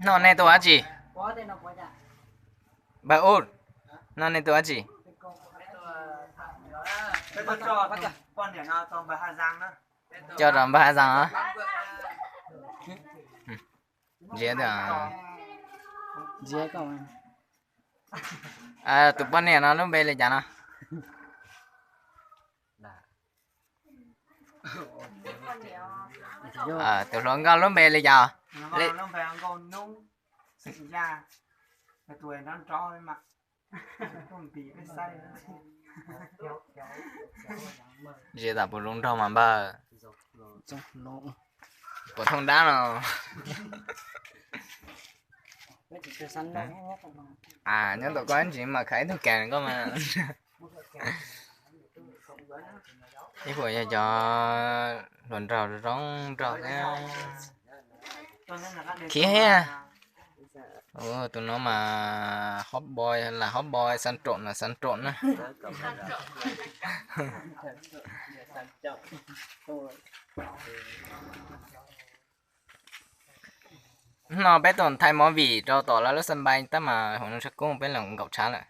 Noj nej tus dab tsi? Npawg Ub, noj nej tus dab tsi? Coj rau npawg Haj Zaas os. Ntsia, tus poj niam no lub npe li cas no? Tus hluas nkauj lub npe li cas? Ntsia tas puas zoo nraug mas npawg. Puas thooj dab no? Nyob tom koj ntsis mas khav ib tug kas koj mas. Ib puas yog cov hluas nraug zoo nraug thiab. Khiv thiab. Tus no mas hot boy, lam hot boy, xan room na, xan room na. Hnub no peb tuaj thaij movie rau tom lawv lub sân bay tab mas hauv no tshab kub peb los nkaum tshab lawm.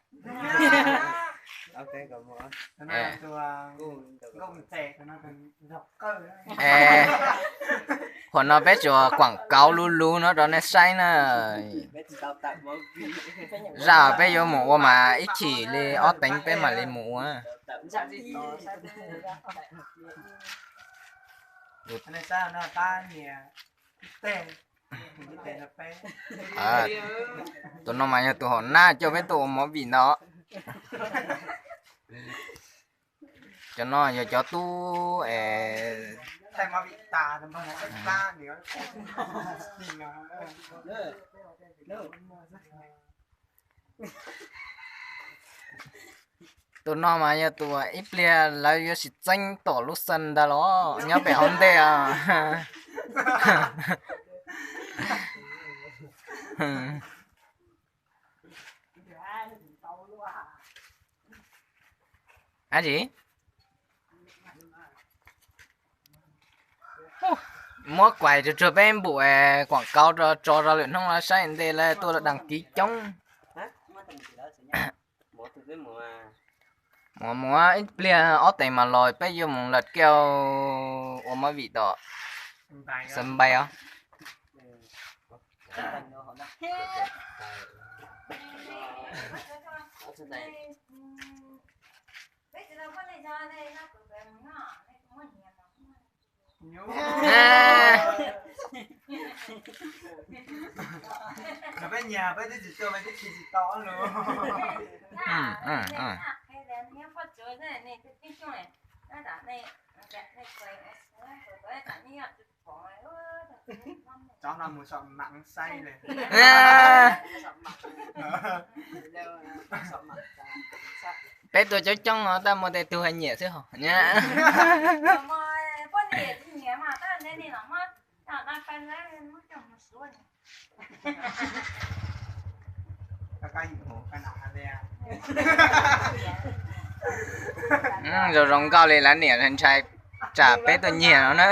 Qhov no peb tsuas quảng cáo lub lub no rau nej saib na. Zaj peb yuav mus ua mas ib chim li ob teev peb mam li mus ua. Tus no mas yog tus hom nab coj peb tuaj ua movie ntawd. Cov no yog cov tub es Tus no mas yog tus ib pliag lawv yuav tsis txeeb tom lub sân ntag los nyob pem hauv ntej os. Dab tsi? Muab kuais tsuag tsuag peb npum quảng cáo tso rau lwm hnub lawv saib ntej lawv tuaj đăng ký coob. Mus mus ib pliag ob teev mas los peb yuav mus lawm kiag ua movie tom sân bay os. Peb tuaj coob coob no tab muaj tej tug haj nyiam xwb hos. Zoo zoo nkauj li lawv niam ntshai tsam peb tuaj nyiag no na.